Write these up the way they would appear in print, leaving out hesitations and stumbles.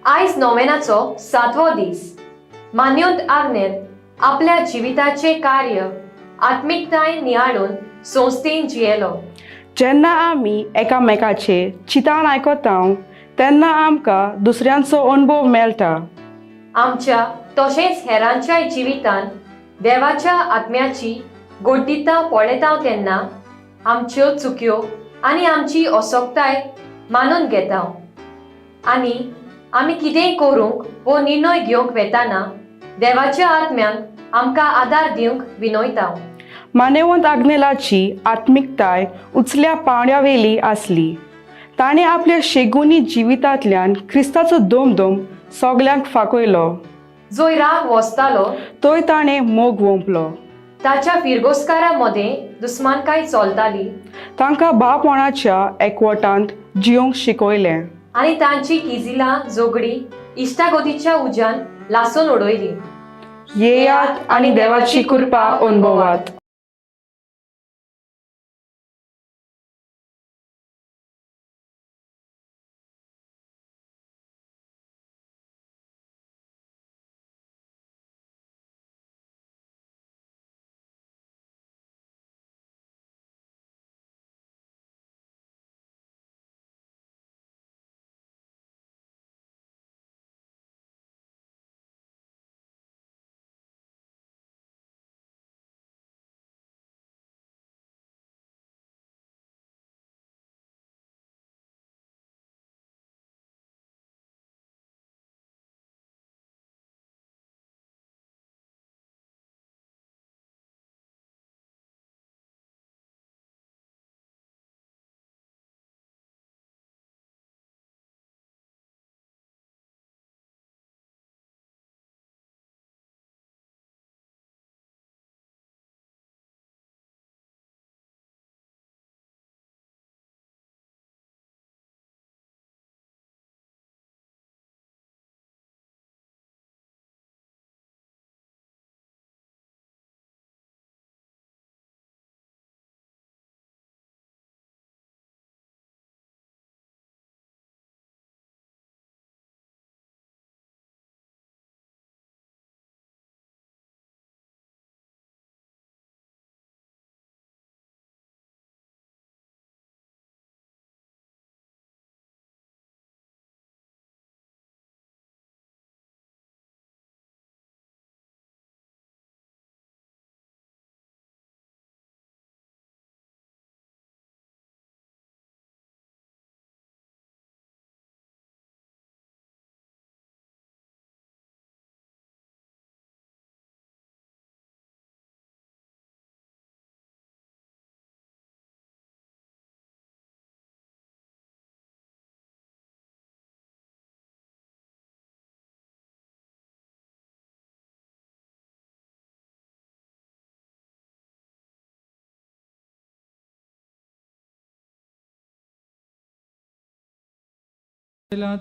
आयज नोवेनाचो सातवो दीस. मान्योंत आग्नेल आपल्या जिविताचें कार्य आत्मिकतायेन नियाळून संस्थेन जियेलो. जेन्ना आमी एकामेकाचे चिंतान आयकता तेन्ना आमकां दुसऱ्यांचो अणभव मेळटा. आमच्या तशेंच हेरांच्याय जिवितांत देवाच्या आत्म्याची गोड्डिता पळयता तेन्ना आमच्यो चुक्यो आनी आमची असक्ताय मानून घेता आनी आमी कितेंय करूंक वो निर्णय घेवंक वेताना देवाच्या आत्म्याक आमकां आदार दिवंक विनयता. मानेवंत आग्नेलाची आत्मिकताय उचल्या पांवड्यावेली आसली. ताणें आपल्या शेगुनी जिवितांतल्यान क्रिस्ताचो दोमदोम सगल्यांक फांकयलो. जंय राग वसतालो थंय ताणें मोग वोंपलो. ताच्या फिरगोस्कारा मदें दुस्मानकाय चलताली तांकां भावपणाच्या एकवटांत जियोंक शिकयलें आनी तांची किजिलां झगडीं इश्टागतीच्या उज्यान लासून उडयली. येयात आनी देवाची कृपा अनुभवात.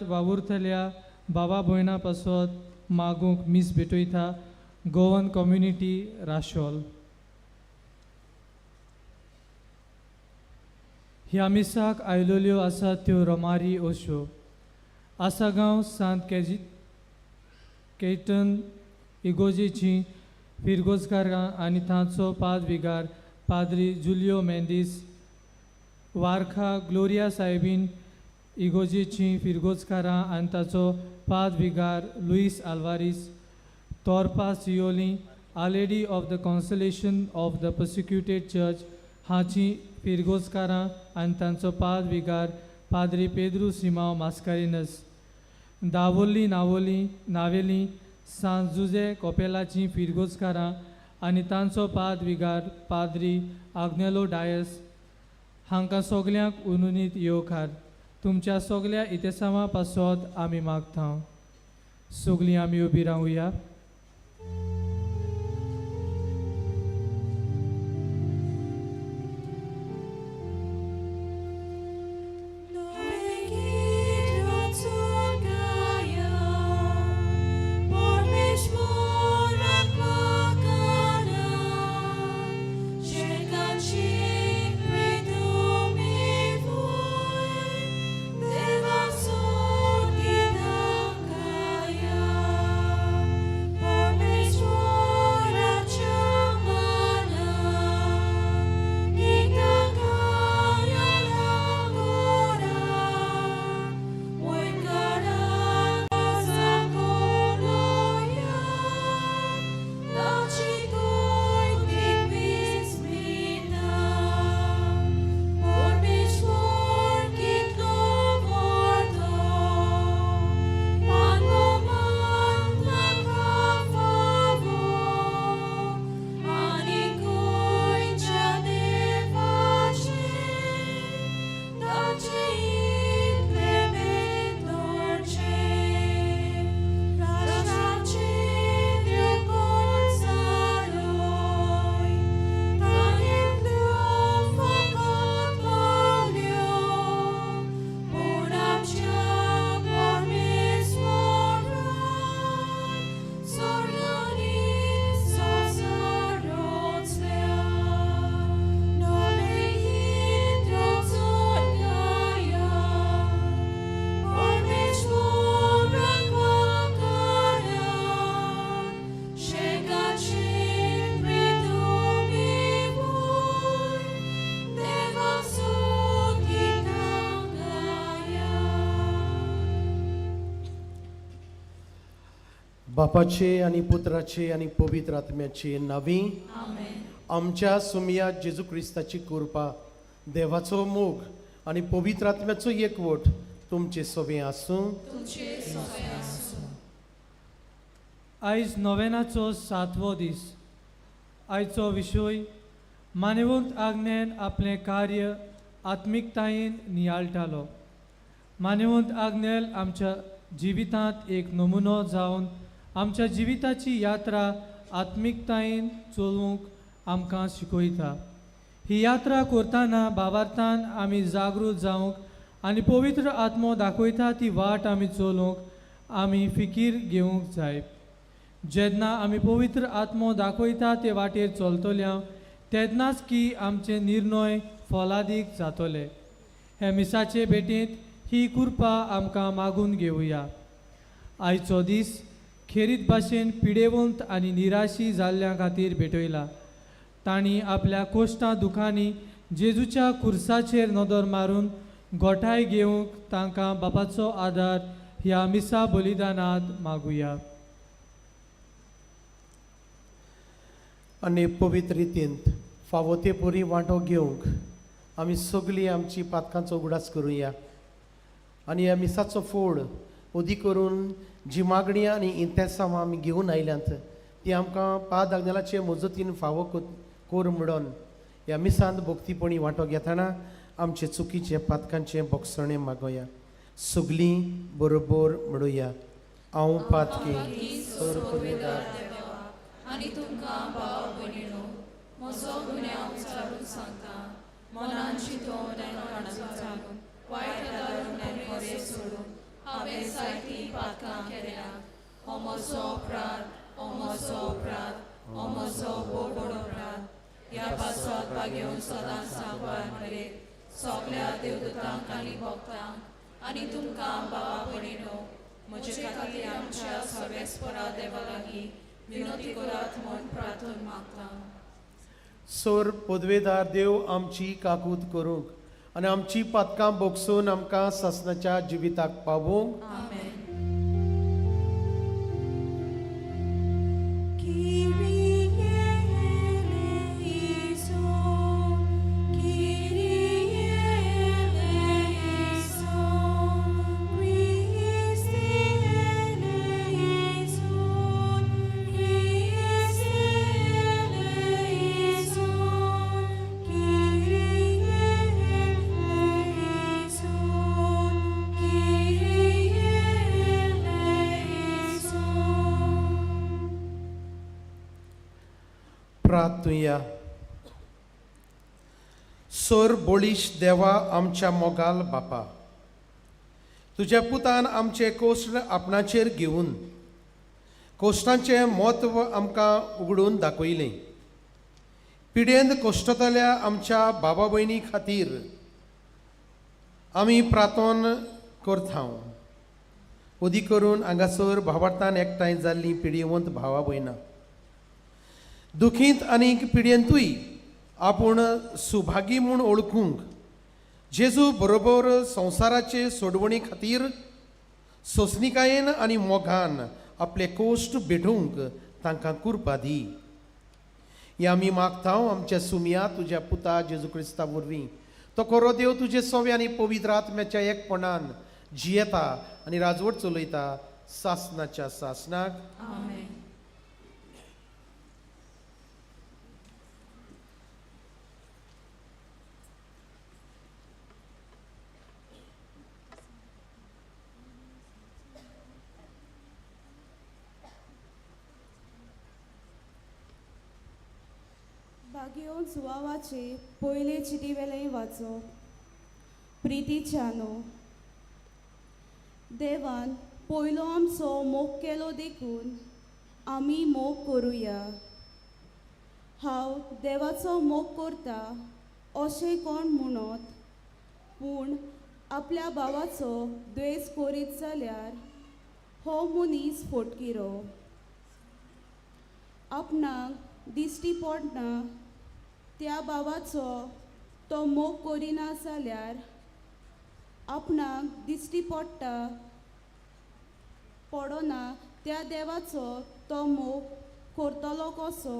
वावुरतल्या बाबा भयणा पासत मागूंक मीस भेटयता गोवन कम्युनिटी राशोल. ह्या मिसाक आयलोल्यो आसात त्यो रोमारी ओश्यो. आसागांव सांत केजी केटन इगोजेची फिरगोजकारां आनी तांचो पाद विगार पाद्री जुलियो मेंदीस, वारखा ग्लोरिया सायबीन इगोजेची फिरगोजकारां आनी ताचो पाद विगार Luis Alvares, Torpa Siolim Our Lady of the Consolation of the Persecuted Church हाची फिरगोजकारां आनी तांचो पाद विगार पाद्री पेद्रू सिमांव मास्कारिनस, दावोली नावोली नावेली सांत जुजे कोपेलाची फिरगोजकारां आनी तांचो पाद विगार पाद्री आग्नेलो डायस. हांकां सगल्यांक उनुनीत येवकार. तुमच्या सगल्या इतेसांवा पासत आमी मागता. सगलीं आमी उबी रावया. बापाचे आनी पुत्राचे आनी पवित्र आत्म्याचे नावी आमच्या सुमया जेजू क्रिस्ताची कृपा, देवाचो मोग आनी पवित्र आत्म्याचो एकवट तुमचे सोबें आसूं. आयज नोवेनाचो सातवो दीस. आयचो विशय मानेवंत आज्ञेन आपलें कार्य आत्मिकतायेन नियाळटालो. मानेवंत आग्नेल आमच्या जिवितांत एक नमुनो जावन आमच्या जिविताची यात्रा आत्मिकतायेन चलोवंक आमकां शिकयता. ही यात्रा करतना भावार्थान आमी जागृत जावंक आनी पवित्र आत्मो दाखयता ती वाट आमी चलोवंक आमी फिकीर घेवंक जाय. जेन्ना आमी पवित्र आत्मो दाखयता ते वाटेर चलतल्या तेन्नाच की आमचे निर्णय फलादीक जातले. हे मिसाचे भेटेंत ही कृपा आमकां मागून घेवया. आयचो दीस खेरीत भाशेन पिडेवंत आनी निराशी जाल्ल्या खातीर भेटयला. तांणी आपल्या कोश्टां दुखांनी जेजूच्या कुर्साचेर नदर मारून गोठाय घेवंक तांकां बापाचो आदार ह्या मिसा बलिदानांत मागुया. आनी पवित्र रितींत फावो ते परी वांटो घेवंक आमी सगळीं आमची पातकांचो उगडास करुया आनी ह्या मिसाचो फोड ओदी करून जी मागणी आनी इंतेसांव आमी घेवन आयल्यांत ती आमकां पाद आग्नेलाचे मजतीन फावो कोर म्हणून ह्या मिसांत भक्तीपणी वांटो घेतना आमचे चुकीचे पातकांचे बोगसणें मागोया. सगळीं बरोबर म्हणुया, हांव पातकी सर पदवीदार आनी तुमकां भाव भयणीनो म्हजो गुन्यांव विचारून सांगता. मनान चिंतून आनी काळजान चालून वायट आदारून आनी बरें सोडून हांवें जायतीं पातकां केल्या. हो म्हजो अपराध, हो म्हजो अपराध, हो म्हजो व्हड अपराध. ह्या पासत भागेवन सदांच सांगपार मरे सगल्या देवदूतांक आनी भक्तांक आनी तुमकां भावा भयणीनो म्हजे खातीर आमच्या सर्वेस्परा देवा लागीं विनोती करात म्हूण प्रार्थना मागता. सोर पदवेदार देव आमची काकूत करूंक आनी आमची पातकां बोगसून आमकां सासणाच्या जिविताक पावोवंक. आमेन. प्रार्थुया. सोर बोळीश देवा आमच्या मोगाल बापा, तुज्या पुतान आमचे कोश्ट आपणाचेर घेवन कोश्टांचें म्हत्व आमकां उगडून दाखयलें. पिडेन कोश्टतल्या आमच्या बाबा भयणी खातीर आमी प्रार्थन करता. ओदी करून हांगासर भावार्थान एकठांय जाल्लीं पिडेवंत भावा भयणां दुखींत आनी पिड्येंतूय आपूण सुभागी म्हूण ओळखूंक जेजू बरोबर संवसाराचे सोडवणी खातीर सोंसणिकायेन आनी मोगान आपले कोश्ट भेटोवंक तांकां कुरपा दी. हे आमी मागता आमच्या सुमया तुज्या पुता जेजू क्रिस्ता वरवीं. तो खरो देव तुजे सोवे आनी पवित्र आत्म्याच्या एकपणान जियेता आनी राजवट चलयता सासनाच्या सासनाक. आमेन. बागेवन सुवावाचे पयले चिटी वेलें वाचो. प्रितीच्यानो, देवान पयलो आमचो मोग केलो देखून आमी मोग करुया. हांव देवाचो मोग करता अशें कोण म्हणत पूण आपल्या भावाचो द्वेस करीत जाल्यार हो मनीस फोटकिरो. आपणाक दिश्टी पडना त्या भावाचो तो मोग करिना जाल्यार आपणाक दिश्टी पडटा पडना त्या देवाचो तो मोग करतलो कसो?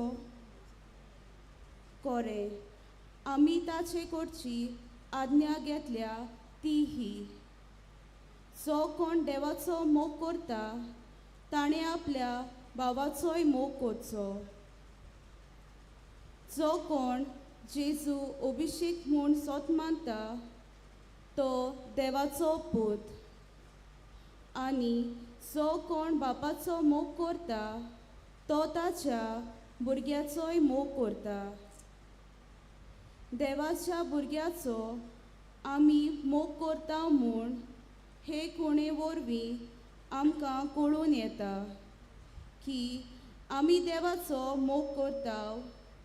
कोरे आमी ताचे कडची आज्ञा घेतल्या ती ही, जो कोण देवाचो मोग करता ताणें आपल्या भावाचोय मोग करचो. जो कोण जेजू अभिषेक म्हूण सोत मानता तो देवाचो पूत, आनी जो कोण बापाचो मोग करता तो ताच्या भुरग्याचोय मोग करता. देवाच्या भुरग्याचो आमी मोग करता म्हूण हे खुणे वरवीं आमकां कळून येता की आमी देवाचो मोग करता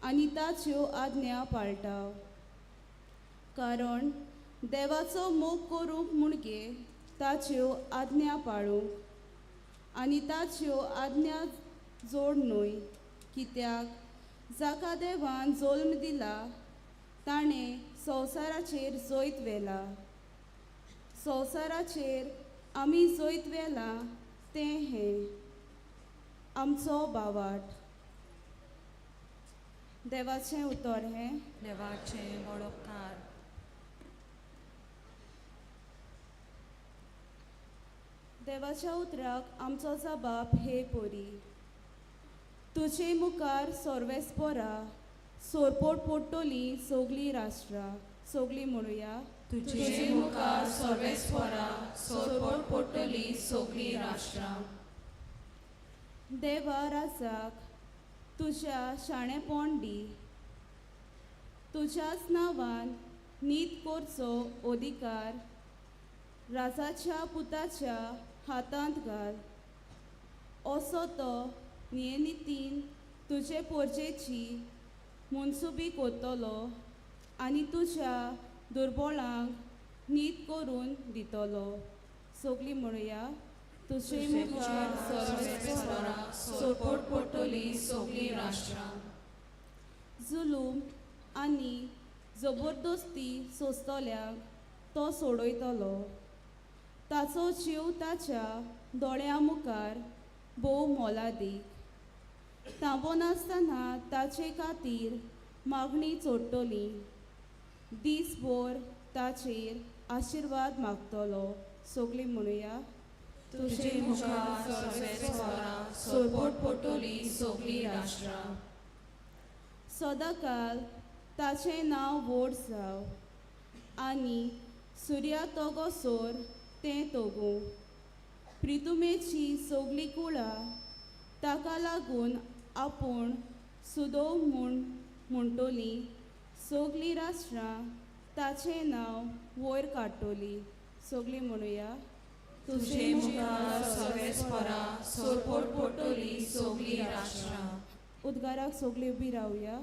आनी ताच्यो आज्ञा पाळटा. कारण देवाचो मोग करूंक म्हणगे ताच्यो आज्ञा पाळूंक, आनी ताच्यो आज्ञा जोड न्हय, कित्याक जाका देवान जल्म दिला ताणें संवसाराचेर जैत व्हेला. संवसाराचेर आमी जैत व्हेलां तें हें आमचो बावाट. देवाचें उतर हें. देवाचें व्हड उपकार. देवाच्या उतराक आमचो जबाब हे पोरी. तुजे मुखार सर्वेस्पोरा सोरपोट पडटली सगलीं राष्ट्रां. सगलीं म्हणुया. तुजे मुखार सर्वेस्पोरा सोरपोट पडटली सगलीं राष्ट्रां. देवा राजाक तुज्या शाणेपण दी, तुज्याच नांवान नीत करचो अधिकार राजाच्या पुताच्या हातांत घाल. असो तो नियनितीन तुजे पोरजेची मनसुबी करतलो आनी तुज्या दुर्बळांक नीत करून दितलो. सगलीं म्हणुया. तुजे मुखार सर्वेस्पोरा सोरपोट पडटली सगलीं राष्ट्रां. जुलूम आनी जबरदस्ती सोंसतल्यांक तो सोडयतलो. ताचो जीव ताच्या दोळ्यां मुखार भोव मोलादीक. तांबोनासतना ताचे खातीर मागणी चडटली. दीसभर ताचेर आशिर्वाद मागतलो. सगलीं म्हणुया. तुजे मुखार सर्वेस्पोरा सोरपोट पडटली सगलीं राष्ट्रां. सदांकाल ताचें नांव व्हड जावं आनी सुर्या तगोसर तें तगूं. प्रितुमेची सगलीं कुळां ताका लागून आपूण सुदोव म्हूण म्हणटलीं. सगलीं राष्ट्रां ताचें नांव वयर काडटलीं. सगलीं म्हणुया. तुजे मुखार सर्वेस्पोरा सोरपोट पडटली सगलीं राष्ट्रां. उद्गाराक सगलीं उबी रावया.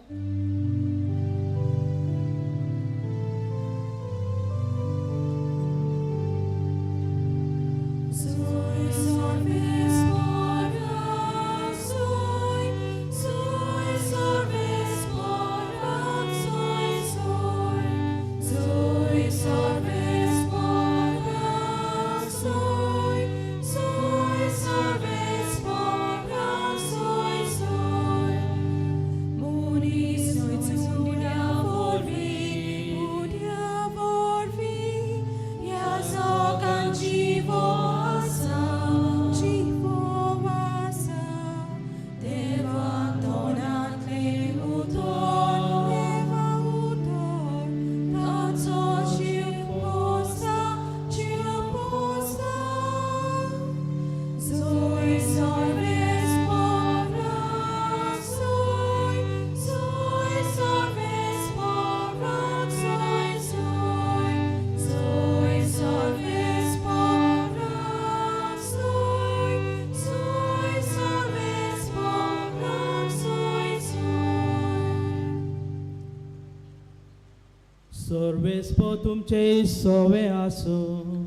सर्वेस्पो तुमचे सोवे आसूं.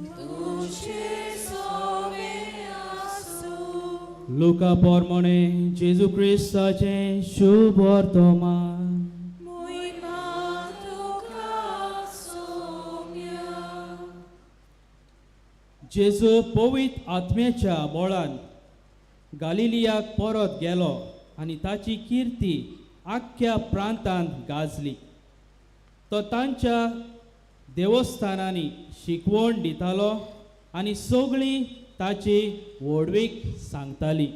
तुझे सोवे आसूं. लुका पोरमणे जेजू क्रिस्ताचें शुभ वर्तमान. मोहिमा तुका सोम्या. जेजू पवित्र आत्म्याच्या बळान गालिलियाक परत गेलो आनी ताची किर्ती आख्ख्या प्रांतांत गाजली. तो तांच्या देवस्थानांनी शिकवण दितालो आनी सगळीं ताची व्हडवीक सांगताली.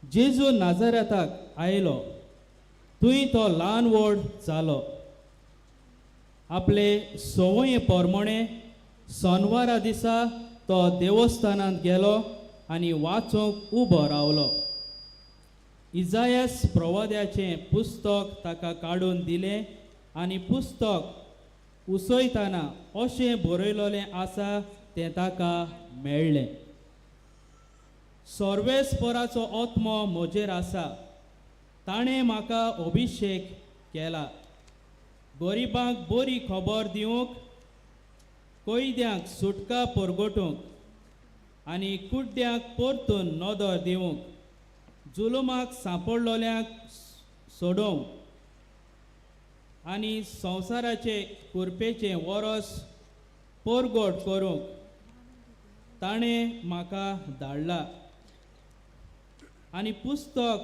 जेजू नाजारेताक आयलो, थंय तो ल्हान व्हड जालो. आपले संवये प्रमाणे सोनवारा दिसा तो देवस्थानांत गेलो आनी वाचूंक उबो रावलो. इजायस प्रवाद्याचें पुस्तक ताका काडून दिलें आनी पुस्तक उसयतना अशें बरयलेलें आसा तें ताका मेळ्ळें. सर्वेस्पराचो आत्मो म्हजेर आसा, ताणें म्हाका अभिशेक केला गरिबांक बरी खबर दिवंक, कैद्यांक सुटका परगटूंक आनी कुड्ड्यांक परतून नदर दिवंक, जुलुमाक सांपडलोल्यांक सोडोवंक आनी संवसाराचे कुरपेचें वरस परगट करूंक ताणें म्हाका धाडला. आनी पुस्तक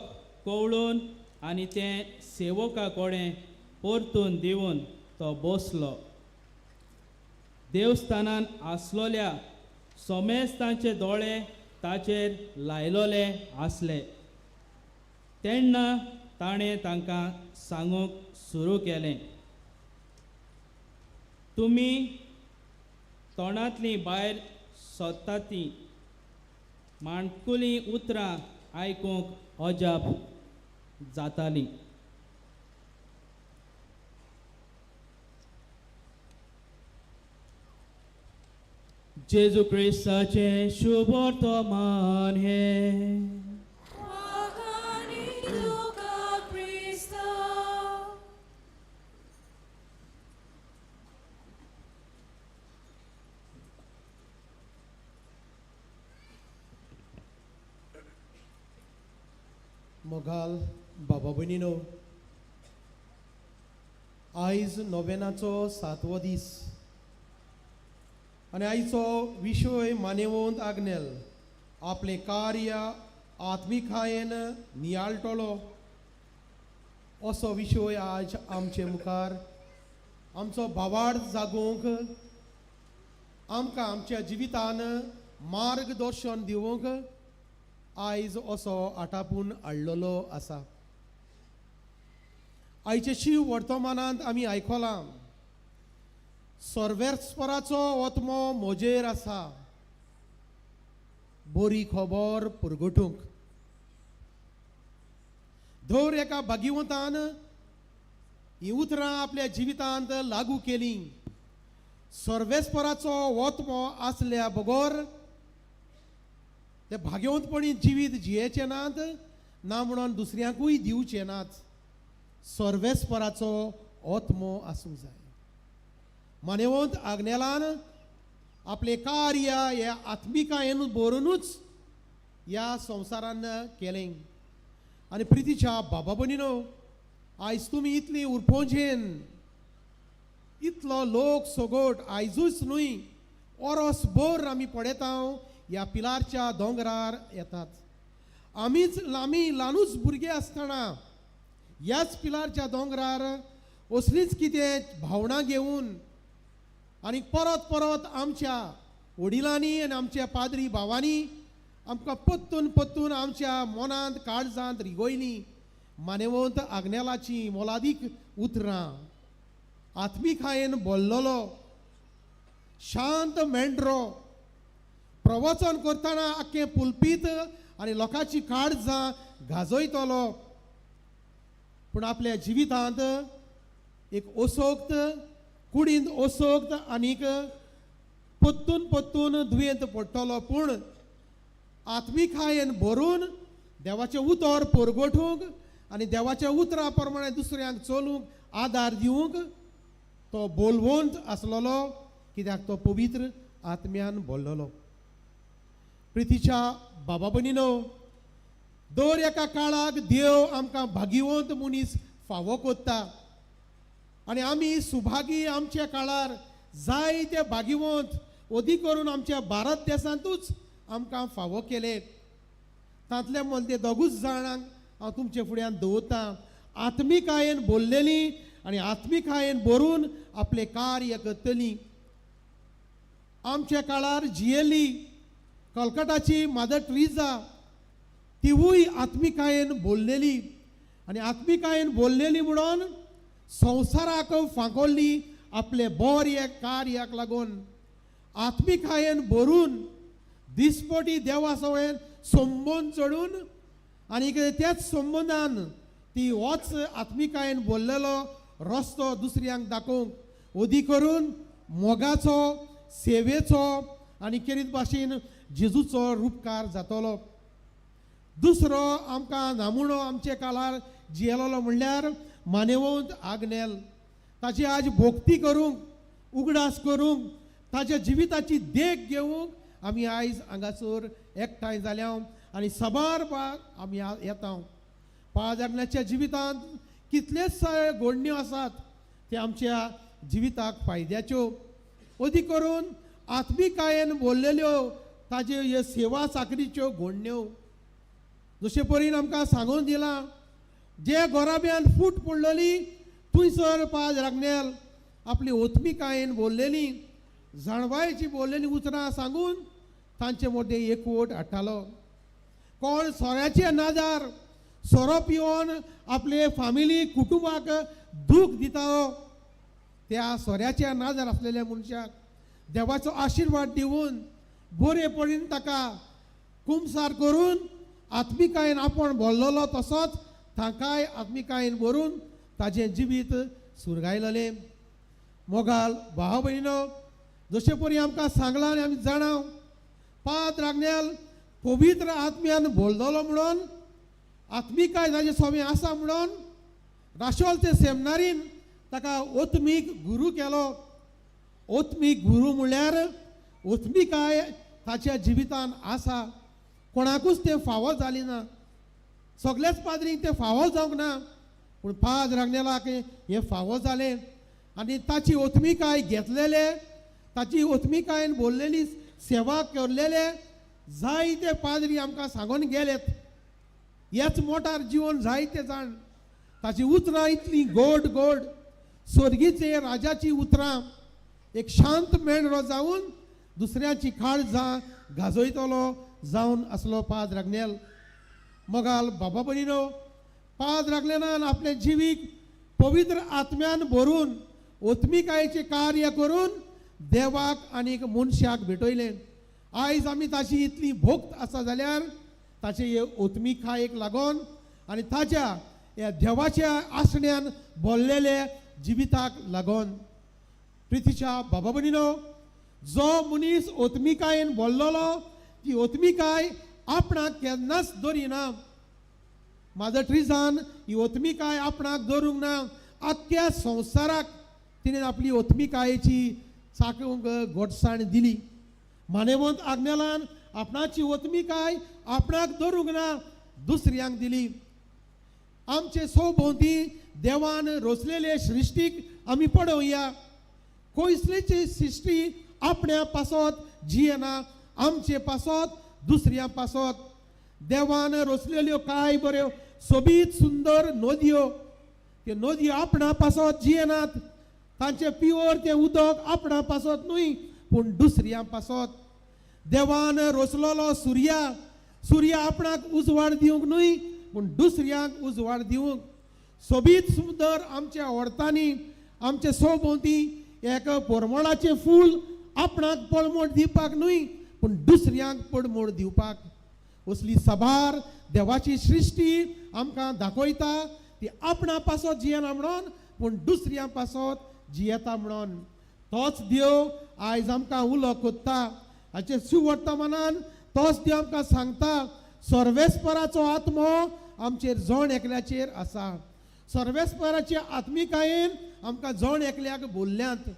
कवळून आनी तें सेवका कडेन परतून दिवन तो बसलो. देवस्थानान आसलोल्या समेस्तांचे दोळे ताचेर लायलोले आसले. तेन्ना ताणें तांकां सांगूंक सुरू केलें, तुमी तोंडांतलीं भायर सोदता तीं माणकुलीं उतरां आयकूंक अजाप जातालीं. जेजू क्रिस्ताचें शुभ वर्तमान हें. वाखाणी तुका क्रिस्ता. मोगाल बाबा भयणीनो, आयज नोवेनाचो सातवो दीस आनी आयचो विशय मानेवंत आग्नेल आपलें कार्य आत्मिकायेन नियाळटलो असो विशय आज आमचे मुखार आमचो भावार्थ जागोवंक, आमकां आमच्या जिवितान मार्गदर्शन दिवंक आयज असो आटापून हाडलेलो आसा. आयचे शिव वर्तमानांत आमी आयकलां, सर्वेस्पराचो आत्मो म्हजेर आसा बरी खबर पुरगटूंक. दर एका भाग्यवंतान हीं उतरां आपल्या जिवितांत लागू केलीं. सर्वेस्पराचो आत्मो आसल्या बगर ते भाग्यवंतपणी जिवीत जियेचे नात, ना म्हणून दुसऱ्यांकूय दिवचे नात. सर्वेस्पराचो आत्मो आसूंक जाय. मानेवंत आग्नेलान आपलें कार्य हे आत्मिकायेन बरोवनूच ह्या संवसारान केलें. आनी प्रितीच्या बाबा भयणीनो, आयज तुमी इतली उरपोंजेन इतलो लोक सगोट आयजूच न्हय ओरोस भर आमी पळयता ह्या पिलारच्या दोंगरार येतात. आमीच आमी ल्हानूच भुरगे आसतना ह्याच पिलारच्या दोंगरार असलीच कितें भावनां घेवन आनी परत परत आमच्या वडिलांनी आनी आमच्या पाद्री भावांनी आमकां पत्तून पत्तून आमच्या मनांत काळजांत रिगोयलीं मानेवंत आग्नेलाचीं मोलादीक उतरां. आत्मिकायेन बोल्लोलो शांत मेंढरो प्रवचन करतना आख्खें पुलपीत आनी लोकांची काळजां गाजयतलो, पूण आपल्या जिवितांत एक असोक्त कुडींत असोक्त आनीक पत्तून पत्तून दुयेंत पडटलो, पूण आत्मिकायेन भरून देवाचें उतर परगटूंक आनी देवाच्या उतरा प्रमाणे दुसऱ्यांक चलूंक आदार दिवंक तो बोलवंत आसलेलो, कित्याक तो पवित्र आत्म्यान बोल्लोलो. प्रितीच्या बाबा भयणीनो, दर एका काळाक देव आमकां भाग्यवंत मनीस फावो कोत्ता आनी आमी सुभागी आमच्या काळार जायते भाग्यवंत अदीक करून आमच्या भारत देशांतूच आमकां फावो केले. तांतल्या मदले दोगूच जाणांक हांव तुमचे फुड्यान दवरतां. आत्मिकायेन बोल्लेली आनी आत्मिकायेन बरून आपलें कार्य करतली. आमच्या काळार जियेली कलकटाची मादर ट्रिजा तिवूय आत्मिकायेन बोल्लेली आनी आत्मिकायेन बोल्लेली म्हणून संवसाराक फांकोल्ली आपले बऱ्या कार्याक लागून. आत्मिकायेन भरून दिसपटी देवा सवयेन संबंद चडून आनी त्याच संबंदान ती होच आत्मिकायेन बोल्लेलो रस्तो दुसऱ्यांक दाखोवंक ओदी करून मोगाचो, सेवेचो आनी केरीत भाशेन जेजूचो रुपकार जातलो. दुसरो आमकां नामुणो आमचे काळार जियेलोलो म्हणल्यार मानेवंत आग्नेल. ताची आज भोक्ती करूंक, उगडास करूंक, ताच्या जिविताची देख घेवंक आमी आयज हांगासर एकठांय जाल्या आनी साबार बाग आमी येता. पाद आग्नेलाच्या जिवितांत कितलेच घडण्यो आसात ते आमच्या जिविताक फायद्याच्यो. अदी करून आत्मिकायेन बोल्लेल्यो ताज्यो ह्यो सेवा चाकरीच्यो घडण्यो. जशे परीन आमकां सांगून दिलां, जे गोराब्यान फूट पडलेली थंयसर पाद रागनेल आपली ओत्मिकायेन बोल्लेली, जाणवायेची बोल्लेली उतरां सांगून तांचे मदें एकवट हाडटालो. कोण सोऱ्याचे नाजार सोरो पिवन आपले फामिली कुटुंबाक दूख दितालो त्या सोऱ्याच्या नाजार आसलेल्या मनशाक देवाचो आशिर्वाद दिवन बरे पडीन ताका कुमसार करून आत्मिकायेन आपूण बोल्लोलो तसोच ताकाय आत्मिकायेन भरून ताजें जिवीत सुरगायलेलें. मोगाल भाव भयणीनो, जशे परी आमकां सांगलां आनी आमी जाणां पाद रागनेल पवित्र आत्म्यान बोल्लोलो म्हणून, आत्मिकाय ताजे सोबें आसा म्हणून राशोलचे सेमनारीन ताका ओत्मीक गुरू केलो. ओत्मीक गुरू म्हणल्यार ओत्मिकाय ताच्या जिवितान आसा. कोणाकूच तें फावो जाली ना, सगल्याच पाद्रींक तें फावो जावंक ना, पूण पाद रागनेलाक हें फावो जालें आनी ताची ओत्मिकाय घेतलेले, ताची ओत्मिकायेन बोल्लेली सेवा करलेले जायते पाद्री आमकां सांगून गेलेत. ह्याच मोटार जिवन जायते जाण ताची उतरां इतलीं गोड गोड, स्वर्गीचे राजाची उतरां, एक शांत मेंढरो जावन दुसऱ्याची काळजां गाजयतलो जावन आसलो पाद रागनेल. मोगाल बाबा भयणीनो, पाद रागनेलान आपले जिवीक पवित्र आत्म्यान भरून ओत्मिकायेचें कार्य करून देवाक आनी मनशाक भेटयलें. आयज आमी ताची इतली भोक्त आसा जाल्यार ताचे हे ओत्मिकायेक लागून आनी ताच्या ह्या देवाच्या आसण्यान बोल्लेले जिविताक लागून. प्रितीच्या बाबा भयणीनो, जो मनीस ओत्मिकायेन बोल्लोलो ती ओत्मिकाय आपणाक केन्नाच दवरिना. मादर ट्रिजान ही ओत्मिकाय आपणाक दवरूंक ना, आख्ख्या संवसाराक तिणें आपली ओत्मिकायेची चाकूंक गोडसाण दिली. मानेवंत आग्नेलान आपणाची ओत्मिकाय आपणाक दवरूंक ना, दुसऱ्यांक दिली. आमचे सोभोंवती देवान रोसलेले सृश्टीक आमी पळोवया. कोयसलेची सृश्टी आपण्या पासत जियेना, आमचे पासत दुसऱ्या पासत. देवान रोसलेल्यो कांय बऱ्यो सोबीत सुंदर नदयो, त्यो नदयो आपणा पासत जियेनात, तांचे पिवर तें उदक आपणा पासत न्हय पूण दुसऱ्या पासत. देवान रोसलेलो सुर्या, सुर्या आपणाक उजवाड दिवंक न्हय पूण दुसऱ्यांक उजवाड दिवंक. सोबीत सुंदर आमच्या व्हडतांनी आमचे सोभोंवती एक परमळाचें फूल आपणाक पळमोड दिवपाक न्हय पूण दुसऱ्यांक पडमोड दिवपाक. असली साबार देवाची सृश्टी आमकां दाखयता ती आपणा पासत जियेना म्हणून पूण दुसऱ्यां पासत जियेता म्हणून. तोच देव आयज आमकां उलो कोत्ता. हाचे सुवर्तमानान तोच देव आमकां सांगता, सर्वेस्पराचो आत्मो आमचेर जण एकल्याचेर आसा. सर्वेस्पराचे आत्मिकायेन आमकां जण एकल्याक बोल्ल्यांत.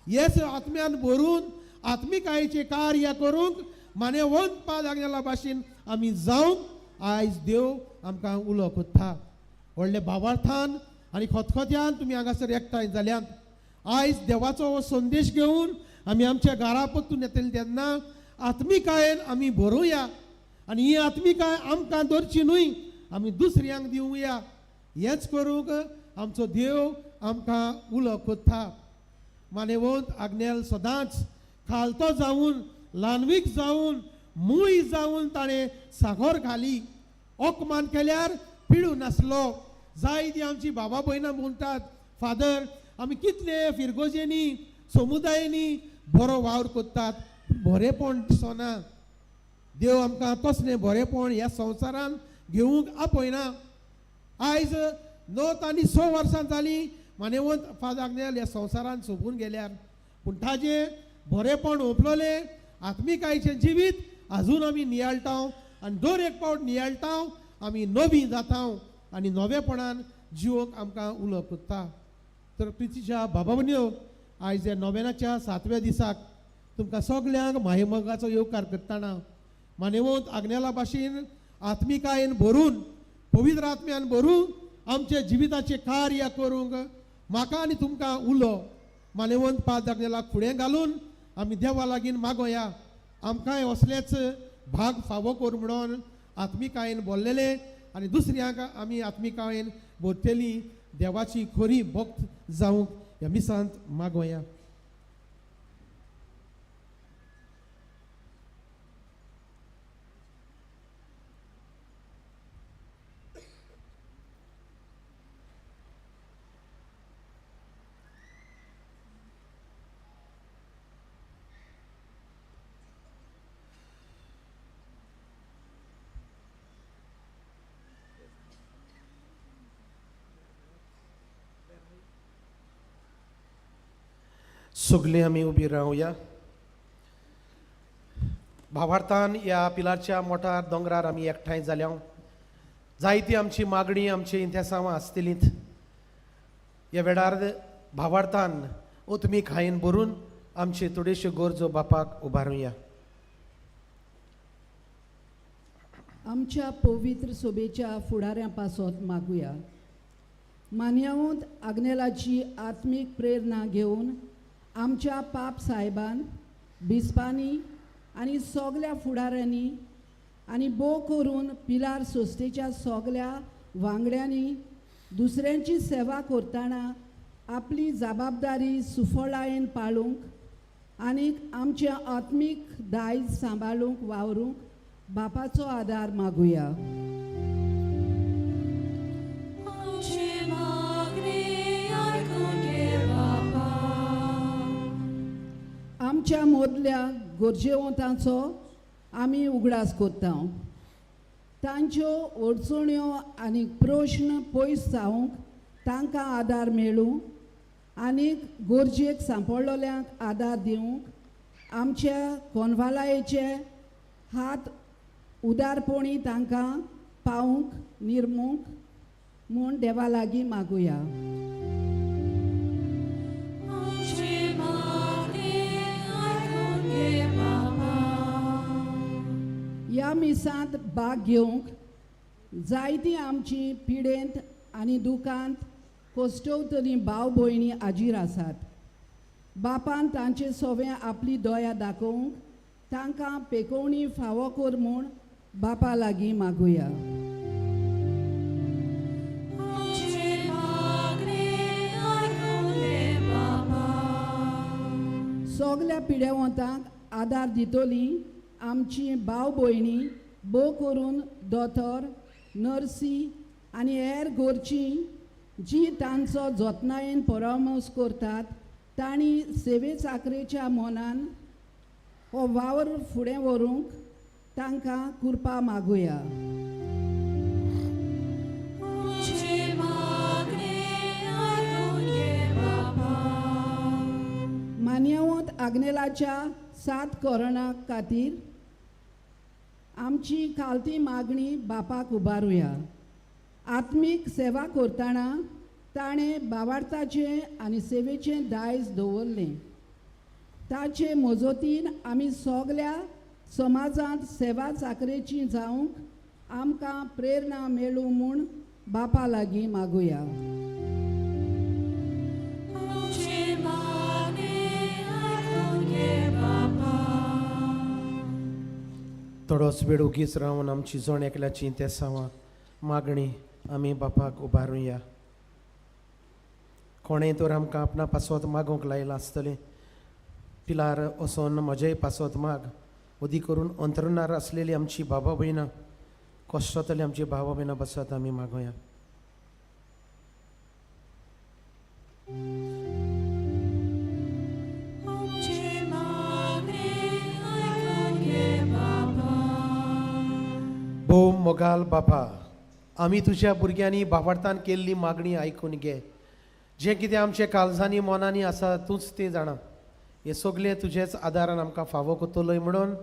हेच आत्म्यान भरून आत्मिकायेचें कार्य करूंक मानेवंत पाद आग्नेला भाशेन आमी जावंक आयज देव आमकां उलो कोत्ता. व्हडले भावार्थान आनी खतखत्यान तुमी हांगासर एकठांय जाल्यात. आयज देवाचो हो संदेश घेवन आमी आमच्या घरा परतून येतले तेन्ना आत्मिकायेन आमी भरुया. आनी ही आत्मिकाय आमकां दवरची न्हय, आमी दुसऱ्यांक दिवया. हेंच करूंक आमचो देव आमकां उलो कोत्ता. मानेवंत आग्नेल सदांच खालतो जावन, ल्हानवीक जावन, मूय जावन ताणें साखर घाली. ओकमान केल्यार पिळूं नासलो. जायती आमची बाबा भयणां म्हणटात, फादर आमी कितले फिरगोजेंनी समुदायांनी बरो वावर करतात, बरेंपण दिसना. देव आमकां तसलें बरेंपण ह्या संवसारान घेवंक आपयना. आयज 9 आनी 6 वर्सां जालीं मानेवंत फादर आग्नेल ह्या संवसारान सोंपून गेल्यार, पूण ताजें बरेंपण ओंपलोलें आत्मिकायेचें जिवीत आजून आमी नियाळटा आनी दर एक पावट नियाळटा आमी नवी जाता आनी नवेपणान जिवोंक आमकां उलो कोत्ता. तर प्रितीच्या बाबा भयणीयो, आयज ह्या नोवेनाच्या 7व्या दिसाक तुमकां सगल्यांक मायेमोगाचो येवकार करतना मानेवंत आग्नेला भाशेन आत्मिकायेन भरून, पवित्र आत्म्यान भरून आमच्या जिविताचें कार्य करूंक म्हाका आनी तुमकां उलो मानेवंत पाद आग्नेलाक फुडें घालून आमी देवा लागीं मागोया. आमकांय असलेच भाग फावो कर म्हणून आत्मिकायेन बोल्लेले आनी दुसऱ्यांक आमी आत्मिकायेन भरतली देवाची खरी भक्त जावंक ह्या मिसांत मागोया. सगळीं आमी उबी रावया. भावार्थान ह्या पिलारच्या मोटार दोंगरार आमी एकठांय जाल्या. जायती आमची मागणी, आमची इंतेसांवां आसतलींच. ह्या वेळार भावार्थान ओतमी खायन भरून आमची थोड्योश्यो गरजो बापाक उबारुया. आमच्या पवित्र सोबेच्या फुडाऱ्यां पासत मागुया. मान्यावंत आग्नेलाची आत्मीक प्रेरणा घेवन आमच्या पाप साहेबान, बिस्पांनी आनी सगल्या फुडाऱ्यांनी आनी भोव करून पिलार संस्थेच्या सगल्या वांगड्यांनी दुसऱ्यांची सेवा करतना आपली जबाबदारी सुफळायेन पाळूंक आनी आमचें आत्मीक दायज सांबाळूंक वावरूंक बापाचो आदार मागुया. आमच्या मदल्या गरजेवंतांचो आमी उगडास करता. तांच्यो अडचण्यो आनी प्रश्न पयस जावंक तांकां आदार मेळूं आनी गरजेक सांपडलेल्यांक आदार दिवंक आमच्या कोनवालायेचे हात उदारपणी तांकां पावूंक निर्मूंक म्हूण देवा लागीं मागुया. ह्या मिसांत भाग घेवंक जायतीं आमची पिडेंत आनी दुकांत कोश्टवतलीं भाव भयणी हाजीर आसात. बापान तांचे सोवे आपली दया दाखोवंक तांकां पेकोवणी फावो कर म्हूण बापा लागीं मागुया. सगल्या पिडेवंतांक आदार दितली आमची भाव भयणी, भोव करून दोतोर, नर्सी आनी हेर गोरची जी तांचो जतनायेन परामर्श करतात तांणी सेवे चाकरेच्या मनान हो वावर फुडें व्हरूंक तांकां कृपा मागुया. मान्यवंत आग्नेलाच्या 7 कोरोना खातीर आमची खालती मागणी बापाक उबारुया. आत्मीक सेवा करतना ताणें बावार्थाचें आनी सेवेचें दायज दवरलें. ताचे मजतीन आमी सगल्या समाजांत सेवा चाकरेची जावंक आमकां प्रेरणा मेळूं म्हूण बापा लागीं मागुया. थोडोच वेळ उगीच रावन आमची जण एकल्याची तेसांवां मागणी आमी बापाक उबारुया. कोणें तर आमकां आपणा पासत मागूंक लायलां आसतलें, पिलार वचोन म्हजेय पासत माग. अदी करून अंतरुणार आसलेली आमची बाबा भयणां, कश्टतली आमची भावा भयणां बसत आमी मागोया. भोव मोगाल बापा, आमी तुज्या भुरग्यांनी बाबार्थान केल्ली मागणी आयकून घे. जें कितें आमच्या काळजांनी मनांनी आसा तूंच तें जाणा. हें सगलें तुजेच आदारान आमकां फावो कोतलोय म्हणून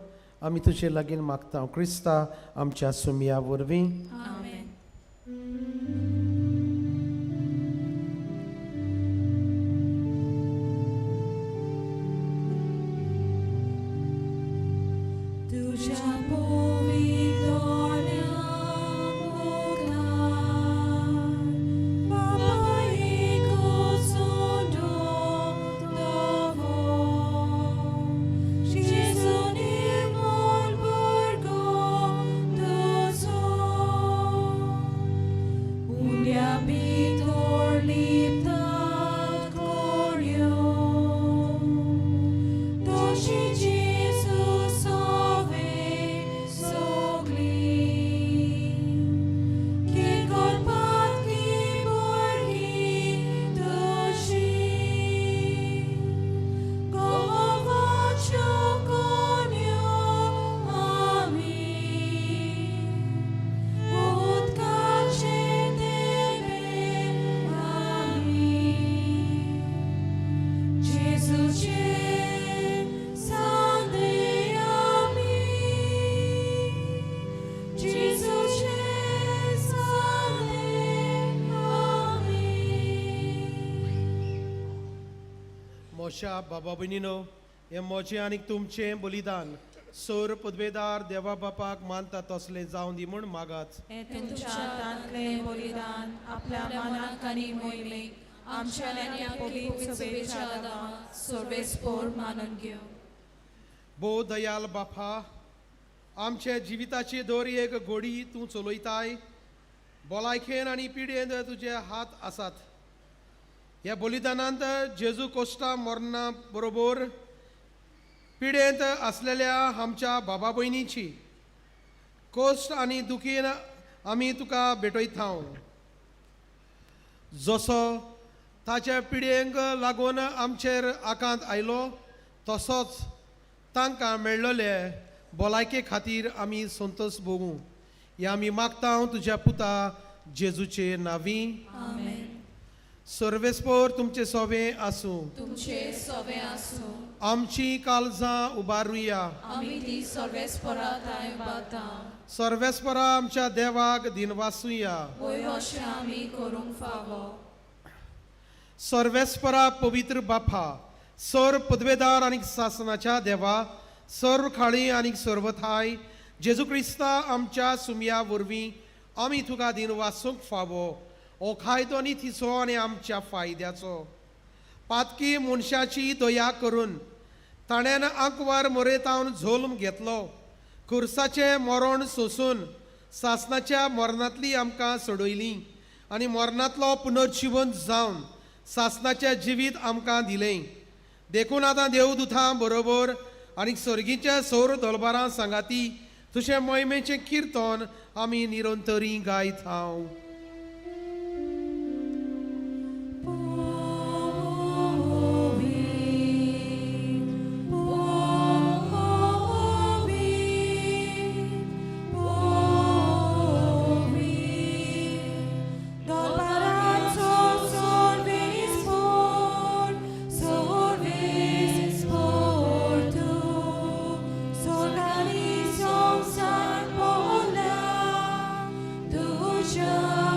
आमी तुजे लागीं मागता, क्रिस्ता आमच्या सुमया वरवीं. मोशा बाबा भयणीनो, हें म्हजें आनी तुमचें बलिदान सोर पदवेदार देवा बापाक मानता तसलें जावं दी म्हूण मागात. हें तुमच्या हातांतलें बलिदान आपल्या मनाक आनी मोहिमेक आमच्या आनी पवित्र सभेच्या आदारान सर्वेस्पोर मानून घेवं. भोव दयाल बापा, आमच्या जिविताची दोरी एक घोडी तूं चलयताय. भलायकेन आनी पिडेन तुजे हात आसात. ह्या बलिदानांत जेजू कोश्टा मरणा बरोबर पिडेंत आसलेल्या आमच्या बाबा भयणीची कोश्ट आनी दुखीन आमी तुका भेटयता. जसो ताच्या पिडयेंक लागून आमचेर आकांत आयलो तसोच तांकां मेळ्ळले भलायके खातीर आमी संतोश भोगूं. हे आमी मागता तुज्या पुता जेजूचे नांवी. सर्वेस्पोर तुमचे सोवे आसूं. तुमचे सोवे आसूं. आमची काळजां उबारुया. आमी ती सर्वेस्पोरा थांय उबारता. सर्वेस्पोरा आमच्या देवाक दिनवासुया. वय अशें आमी करूंक फावो. सर्वेस्परा पवित्र बापा, सर्व पदवेदार आनी सासनाच्या देवा, सर्व खाळी आनी सर्वथाय जेजू क्रिस्ता आमच्या सुमया वरवीं आमी तुका दिनवासूंक फावो. हो कायदो नितीचो आनी आमच्या फायद्याचो. पातकी मनशाची दया करून ताणें आंकवार मोरेतावन झोल्म घेतलो. खुर्साचें मरण सोसून सासनाच्या मरणांतली आमकां सोडयली आनी मरणांतलो पुनर्जिवन जावन सासनाचें जिवीत आमकां दिलें. देखून आतां देवदुतां बरोबर आनी सर्गीच्या सौर दलबारां सांगाती तुजें मोहिमेचें किर्तन आमी निरंतरी गायत हांव. Solganizo San Pola, tuya.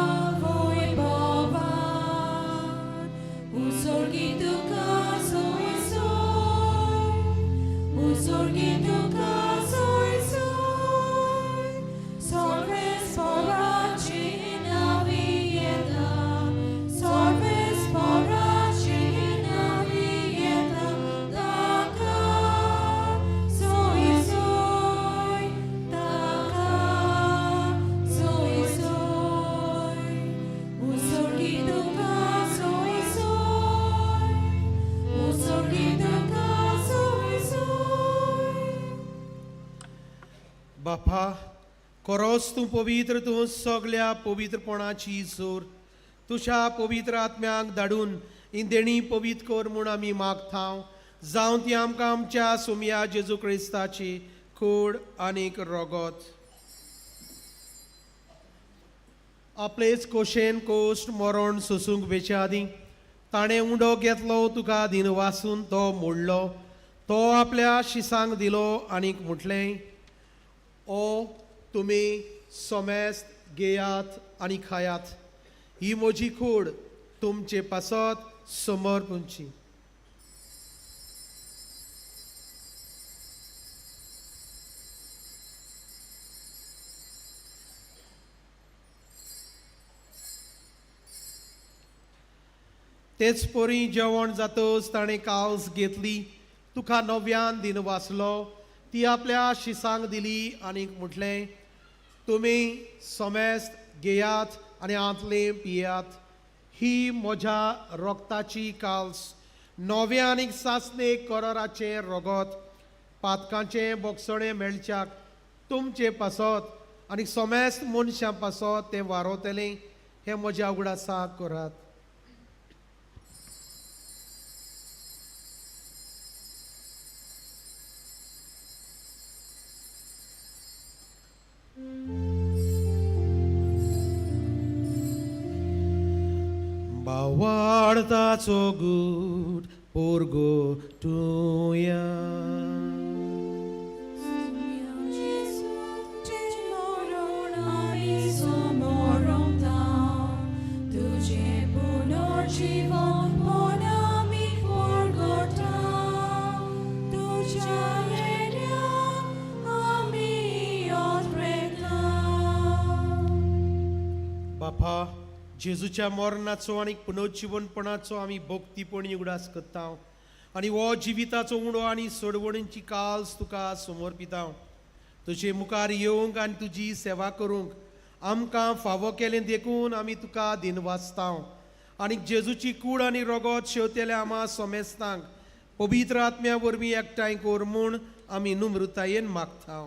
बापा, खरोच तूं पवित्र, तूं सगल्या पवित्रपणाची जोर तुज्या पवित्र आत्म्याक धाडून ही देणी पवित्र कर म्हूण आमी मागता, जावं ती आमकां आमच्या सोमया जेजू क्रिस्ताची कूड आनीक रोगोत। आपलेच कोशेन कोश्ट मरण सोसूंक वेच्या आदीं ताणें उंडो घेतलो, तुका दिन वासून तो मोडलो, तो आपल्या शिसांक दिलो आनीक म्हटलें, ओ तुमी सोमेस्त घेयात आनी खायात, ही म्हजी कूड तुमचे पासत समर्पणची। तेच परी जेवण जातच ताणें काल्स घेतली, तुका नव्यान दिन वाचलो, ती आपल्या शिसांक दिली आनीक म्हटलें, तुमी सोमेस्त घेयात आनी आंतलें पियात, ही म्हज्या रोगताची काल्स, नव्या आनीक सासणे कराराचें रोगत, पातकांचें बोगसणें मेळच्याक तुमचे पासत आनी सोमेस्त मनशां पासत तें वारोतलें, हें म्हज्या उगडासाक करात। बावाडताचो गूट पोरगोटुया। बापा, जेजूच्या मरणाचो आनी पुनर्जिवनपणाचो आमी भक्तीपणी उगडास करता आनी हो जिविताचो उणो आनी सोडवणीची काल्स तुका समर्पिता। तुजे मुखार येवंक आनी तुजी सेवा करूंक आमकां फावो केलें देखून आमी तुका दिनवासता आनी जेजूची कूड आनी रोगोत शेवतेल्या आमा सोमेस्तांक पवित्र आत्म्या वरवीं एकठांय कर म्हूण आमी नम्रतायेन मागता।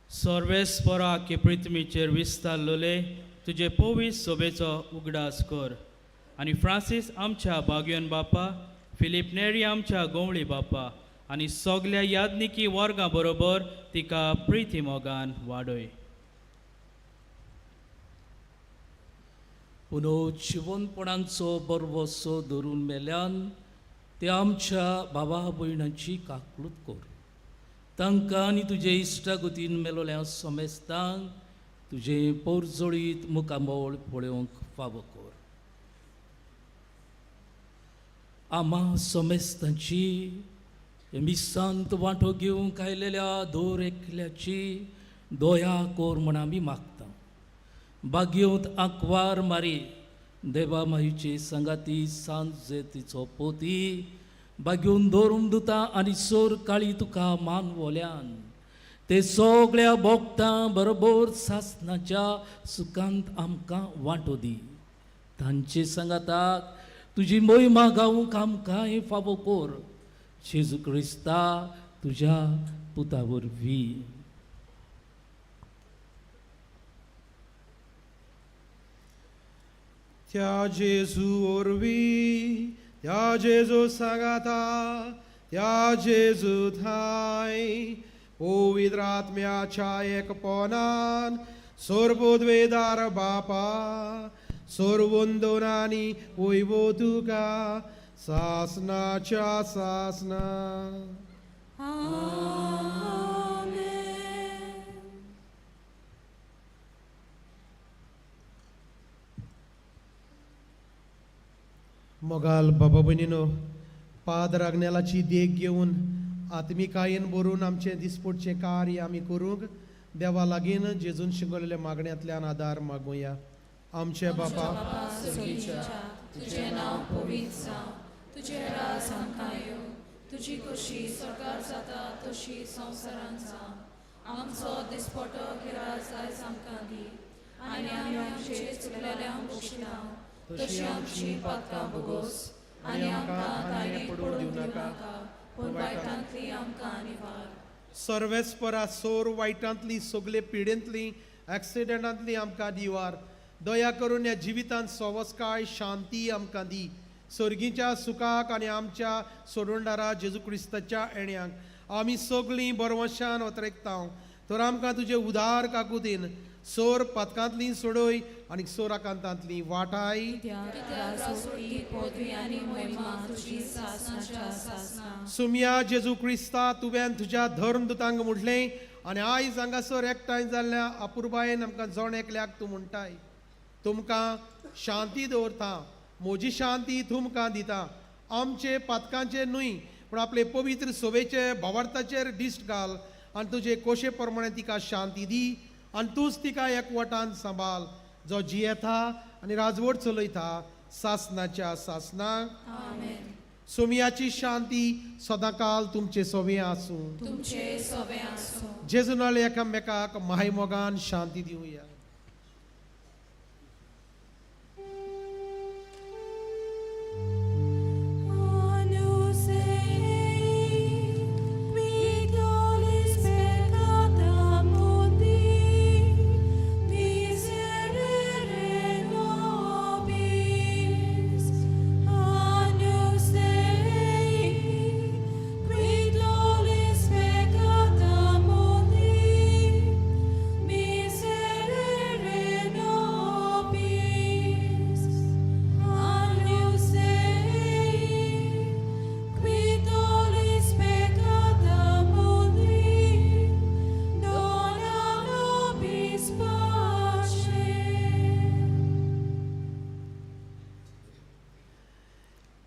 सर्वेस्परा के पृथ्वीचेर विस्तारलोले तुजे पवित्र सोबेचो उगडास कर आनी फ्रांसीस आमच्या बागयोन बापा, फिलीप नेरी आमच्या गोंवळी बापा आनी सगल्या यादनिकी वर्गां बरोबर तिका प्रिती मोगान वाडय। पुनर्जिवनपणाचो बरवसो धरून मेल्यान ते आमच्या बाबा भयणांची काकलूत कर, तांकां आनी तुजे इश्टागतीन मेलोल्या समेस्तांक तुजें पोरजोळीत मुखामळ पळोवंक फावो कर। आमा समेस्तांची मिसांत वांटो घेवंक आयलेल्या दर एकल्याची दया कर म्हण आमी मागता। बागेवंत आंकवार मारी देवा माईचे सांगाती सांजेतीचो पोती बागेवन दवरून दुता आनी सोर काळी तुका मानवल्यान ते सगळ्या भोगतां बरोबर सासनाच्या सुखांत आमकां वांटो दी। तांचे सांगाताक तुजी मोहिमा गावूंक आमकां फावो कर, जेजू क्रिस्ता तुज्या पुता वरवीं। त्या जेजू वरवीं, त्या जेजू सांगाता, त्या जेजू थांय पवित्र आत्म्याच्या एकपणान सर्वोद्वेदार बापा सर्वंदनानी वैभव तुका सासनाच्या सासना। मोगाल बाबा भयणीनो, पाद्र आग्नेलाची देख घेवन आत्मिकायेन भरून आमचें दिसपडचें कार्य आमी करूंक देवा लागीं जेजून शिकवलेल्या मागण्यांतल्यान आदार मागुया। आमचे बापा स्वर्गीच्या, तुजें नांव पवित्र जावं, तुजें राज आमकां येवं, तुजी खोशी स्वर्गार जाता तशी संवसारांत जावं। आमचो दिसपटो गिरास आयज आमकां दी आनी आमी आमचे चुकलेल्यांक बक्षिता तशी आमची पातकां भोगोस आनी आमकां ताणें पडून दिवं नाका, पूण वायटांतली आमकां निवार। सर्वेस्परा सोर वायटांतली सगळे पिडेंतली एक्सिडंटांतली आमकां दिवार दया करून ह्या जिवितांत सवस्काय शांती आमकां दी. सर्गीच्या सुखाक आनी आमच्या सोडूनदारा जेजू क्रिस्ताच्या येण्याक आमी सगळीं बरवशान वतरेकता. तर आमकां तुजे उदार काकुतीन सोर पातकांतली सोडय आनी सोर आकांतांतली वाटाय. सुमया जेजू क्रिस्ता, तुवें तुज्या धर्म दुतांक म्हटलें आनी आयज हांगासर एकठांय जाल्ल्या अपुरबायेन आमकां जण एकल्याक तूं म्हणटाय, तुमकां शांती दवरता, म्हजी शांती तुमकां दिता. आमचे पातकांचे न्हय पूण आपले पवित्र सोबेचे भावार्थाचेर दिश्ट घाल आनी तुजे कोशे प्रमाणे तिका शांती दी आनी तूंच तिका एकवटान सांबाळ, जो जियेता आनी राजवट चलयता सासनाच्या सासनाक. सोमियाची शांती सदांकाल तुमचे सोवे आसूं. जेजू नाले एकामेकाक मायमोगान शांती दिवया.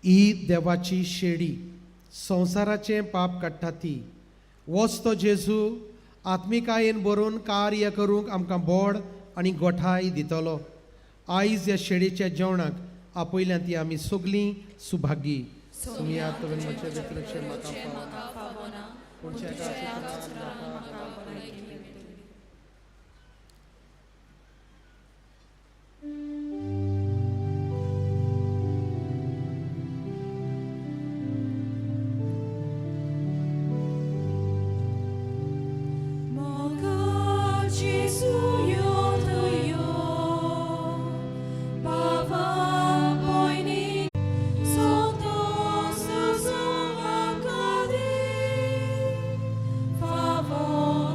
ही देवाची शेडी संवसाराचें पाप काडटा ती. वच तो जेजू आत्मिकायेन बरोवन कार्य करूंक आमकां बोड आनी गोठाय दितलो. आयज ह्या शेडीच्या जेवणाक आपयल्या ती आमी सगळीं सुभागी. सुमया तुवें म्हजें व्यतिरिक्त म्हाका फावना, पूण Favor,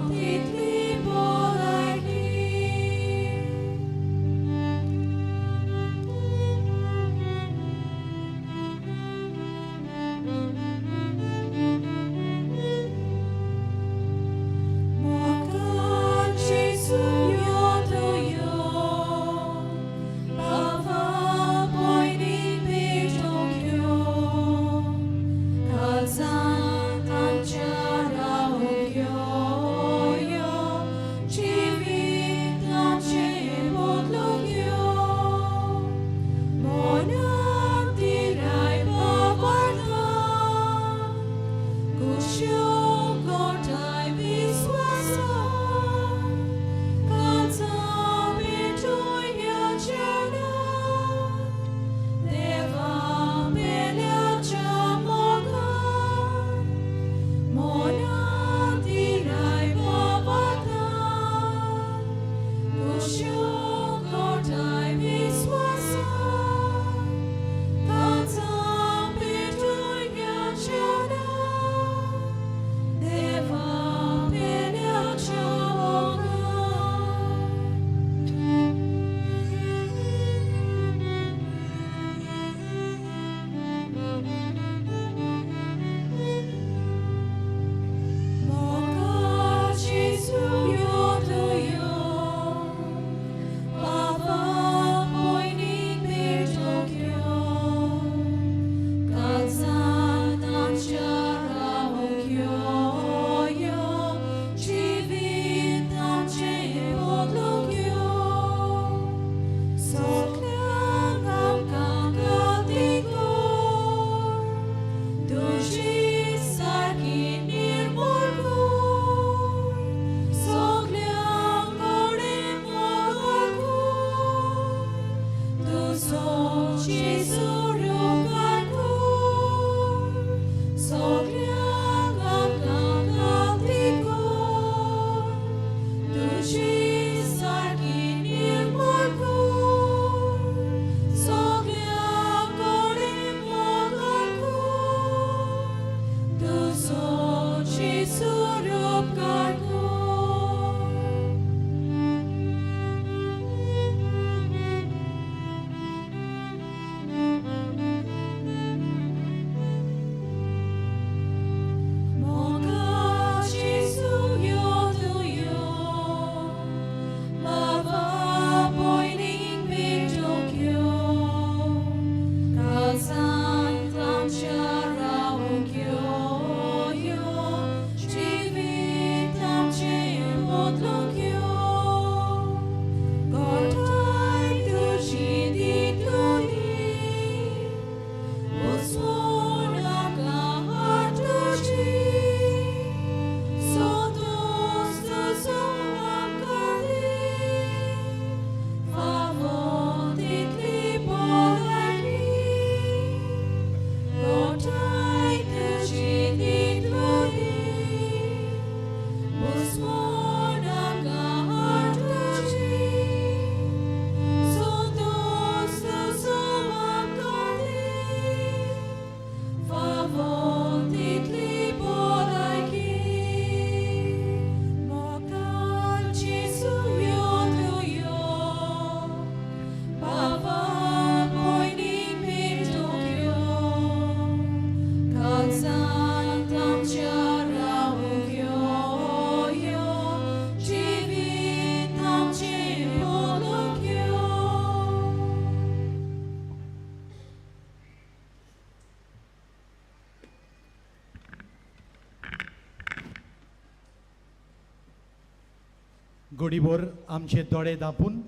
घडीभर आमचे दोळे धांपून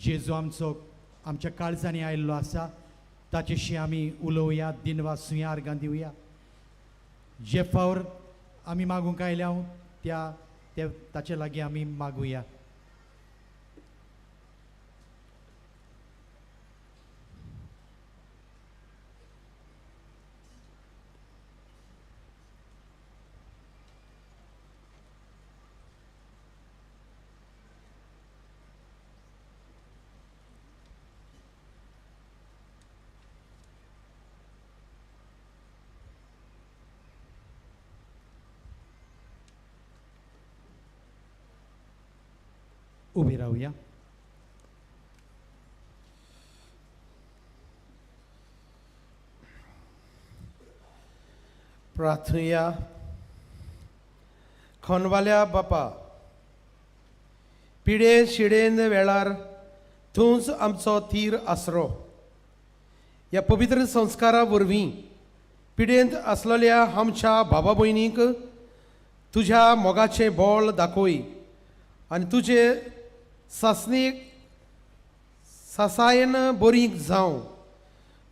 जेजू आमचो आमच्या काळजांनी आयिल्लो आसा ताचेशी आमी उलोवया, दिनवासुया, आर्गां दिवया. जे फावर आमी मागूंक आयल्या त्या ते ताचे लागीं आमी मागुया. उबी रावया. प्रार्थुया. खनवाल्या बापा, पिडे शिडेन वेळार तूंच आमचो थीर आसरो. ह्या पवित्र संस्कारा वरवीं पिडेंत आसलेल्या आमच्या बाबा भयणीक तुज्या मोगाचें बळ दाखय आनी तुजे सासणीक सासायेन बरींक जावं.